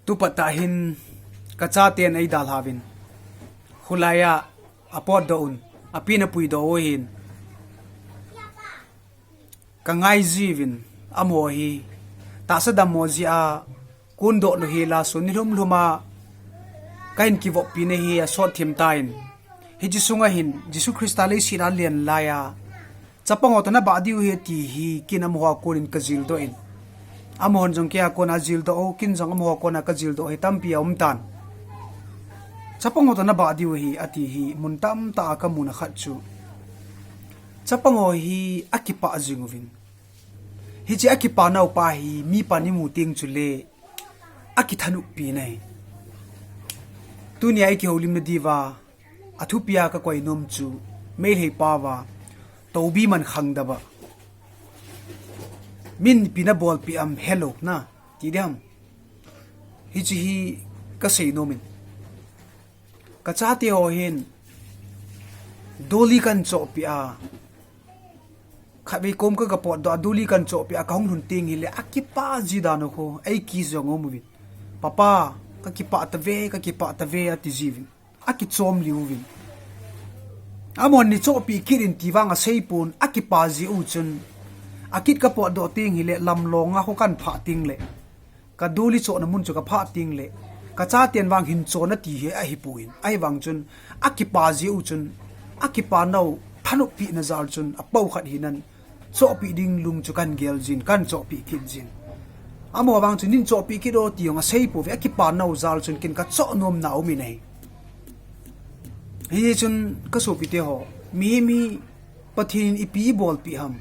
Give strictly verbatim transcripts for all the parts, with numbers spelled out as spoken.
Tupat tah hin kachaten eidalhauvin, khulaiya apotdoh un, apin apuidoh u hin kangai jiuvin, amaho hi tahsa dammo jeh a kondoh lou hela sun nilhum lhum a kahin kivoppina hi asot thim tan, hiche sunga hin Jesu Christa leiset a alen laiya chapang ho toh nabah diu ahi ti hi ken amaho a konin kajildoh in, amahon jong kei a kona ajildoh u, ken jong amaho a kona kajildoh hi tampi aumtan. Chapang ho toh nabah diu ahi ati hi mun tamtah a kamuna khat chu, chapang ho hi akipah jing uvin, hiche akipa naupa hi mipan imu teng chule akithanoppi ahi. Tunia ikihoulimna diuva athupia kakoi nom chu, Meitei paova, toubi man khangdaba, min ipi nabolpeh am, hello na ti diham, hiche hi kasei nomin. Kachate ho hin dolly kahin chohpeh a, khatvei kom ka, kapotdoh a dolly kahin chohpeh a kahung lhun teng hile akipah ji dan u khu, eiki jong aum uvin, Papa, kakipah tave, kakipah tave ati jiuvin, akichom liuvin. Amahon neichohpeh kit in ti vang aseipon, akipah jeh u chun, akit kapotdoh teng hile lamlonga khu kahin phah tengle, kadolly chohna mun chu kaphah tengle, kachaten vang hin chon ati hi ahipon, ahivang chun akipah jeh u chun, akipa nau thanoppehna jal chun apao khat hinan, chohpeh ding lung chu kahin gel jin, kahin chohpeh kit jin. Amaho vang chun neichohpeh kit o ti jong aseipouve, akipa nau jal chun ken kachoh nomna aumin ahi. Hichun kasopite ho, mihem hi Pathen in ipi eibolpeh ham,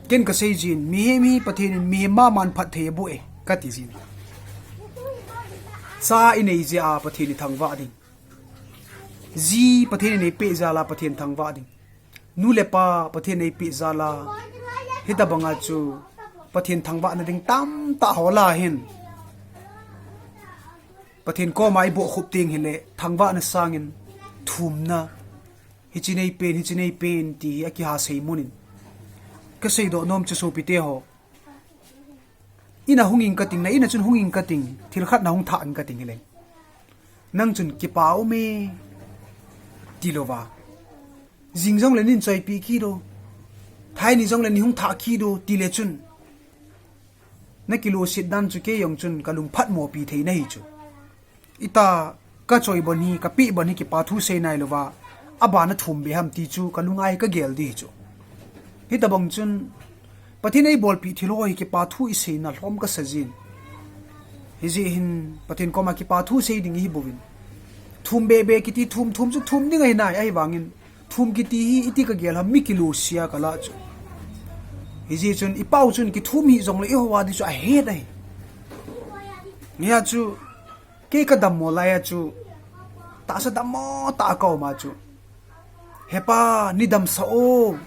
ken kasei jin, mihem hi Pathen in mihem maman phatthei aboh e kati jin. Cha inei jeh a Pathen ithangvah ding, ji Pathen in eipeh jal a Pathen thangvah ding, nu le pa Pathen in eipeh jal a, hitobanga chu Pathen thangvahna ding tamtah ho lah a hin, Pathen koma ibohkhup teng hile thangvahna sangin thumna, hiche neipen, hiche neipen ti hi akiha seimun in, kaseidoh nom chu sopite ho, ina hung ing kating, na ina chun hung ing kating, thil khat nahung thah ing kating hile, nang chun kipa aume tilouva, jing jongle neihin choipeh kit o, thaini jongle neihung thah kit o tile chun, nakiloset dan chu kei jong chun kalung phatmopi thei nahi chu. Ita, kachoi bon hi, kapeh bon hi kipa thu sei nailouva, abana thum be ham ti chu kalunga hi kagel ding hi chu. Hitobang chun, Pathen in eibolpeh thil ho hi kipa thu iseina lhom kasa jin. Hijeh hin Pathen koma kipa thu sei ding ihibouvin, thum be be kiti, thum thum chu thum ding ahinai, ahivangin thum kiti hi iti kagel ham, mi kilosea kalah chu. Hijeh chun ipau chun kithum hih jongle ihou a ding chu ahet ahi. Hia chu, kei kadammo laiya chu, tahsa dammo tah a kaum a chu, He Pa, neidamsah o,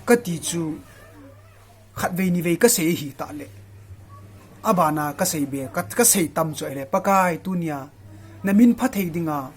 kati chu, khatvei nivei kasei ahitah le, abana kasei be, ka, kasei tam chu ahile, Pakai, tunia namin phathei dinga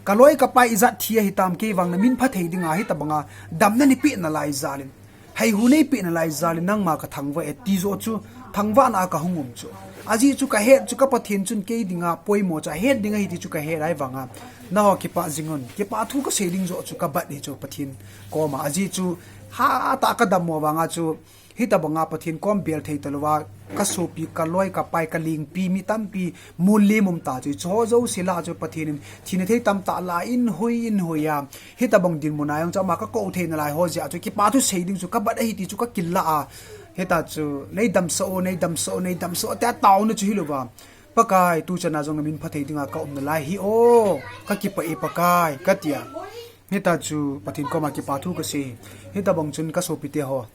kaloi kapai ijat thi ahitam, kei vang namin phathei dinga hitobanga damna neipeh nalai jal in, haihu neipeh nalai jal in nangma kathangvah e ti joh chu, thangvahna a kahung um chu. Ajeh chu kahet chu ka Pathen chun kei dinga poimo chu ahet ding ahi ti chu kahet ahivanga, nangho kipah jing un, kipa thu kasei ding joh chu kabat hi chu Pathen koma. Ajeh chu, hatah a kadammo vanga chu, hitobanga Pathen kom bel thei talouva, kasopi, kaloi, kapai, kalengpi, mi tampi, mun lim um ta chu, chuho jouse lah a chu Pathen in thina thei tamtah lah a eihin hoi, eihin hoi a, hitobang dinmun a jong chu ama kakou thei nalai ho jeh a chu kipa thu sei ding chu kabat ahi ti chu kakil lah a, hita chu, neidamsah o, neidamsah o, neidamsah o tia taona chu hilouva, Pakai, tuchana jong namin phathei dinga kaum nalai hi o, kakipah e Pakai, katia, hita chu Pathen koma kipa thu kasei. Hitobang chun kasopite ho,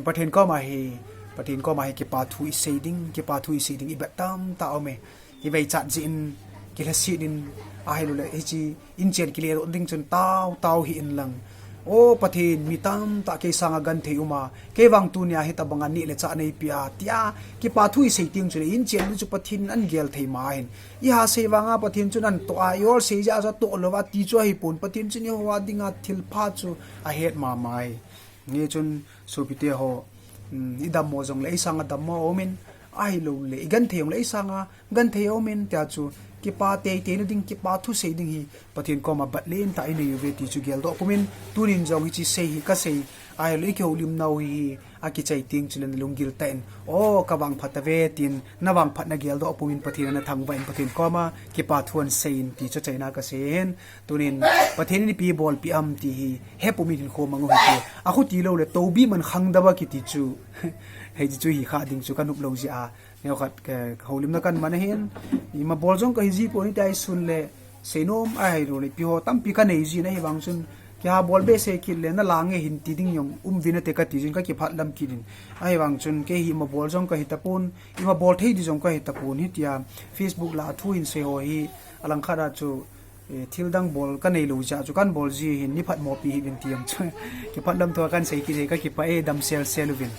Pathen koma hi, Pathen koma hi kipa thu isei ding, kipa thu isei ding ibat tamtah aume. Iveichat jeh in, kilhaset in, ahiloule hiche inchen kiledoh ding chun taotao hih inlang, O Pathen, mi tamtah kei sanga genthei uma, kei vang tunia hitobanga neh le chah neipeh a, tia kipa thu isei teng chule inchen ding chu Pathen in ahin gel thei ma ahin. Iha sei vanga Pathen chun ahin toh a, iol sei jeh a chu atoh louva ti chu ahipon, Pathen chun ihou a dinga thilpha chu ahet mama ahi. Hichun sopite ho, idammo jongle eisanga dammo aumin, Ahilouleh igenthei jongleh isanga genthei aumin, tia chu kipa teitei na ding, kipa thusei ding hi Pathen koma bat lentah inei uve ti chu geldoh pumin, tunin jong hiche sei hi kasei, ahilou ikihoulimnau hi akichai teng chule nalunggil tah in, o, kavangphat tave tin navangphatna geldoh pumin Pathen ana thangvah in, Pathen koma kipa thu ana seiyin ti chu achaina kasei ahin. Tunin Pathen in ipi bolpeh ham ti hi hepumin hinkho mang u hite. Akhuti loule toubi man khangdou a kiti chu, hiche chu hikha ding chu kanop lou jeh a, neokhat houlimna kaman ahin, ima bol jong kahi jipon, hitia isun le seinom ahiloule ipi ho tampi kanei jin, ahivang chun kiha bol behseh kit le nalange hin ti ding jong umvin ate kati jin, kakiphatlam kit in. Ahivang chun kei hi ima bol jong kahi tapon, ima bol thei di jong kahi tapon, hitia Facebook lah a thu hin sei ho hi alangkhat a chu thildang bol kaneilou jeh a chu kanbol ji hin, ni phatmopi hih uvin ti jong chu kiphatlam thua kahin sei kit e, kakipah e, damselsel uvin.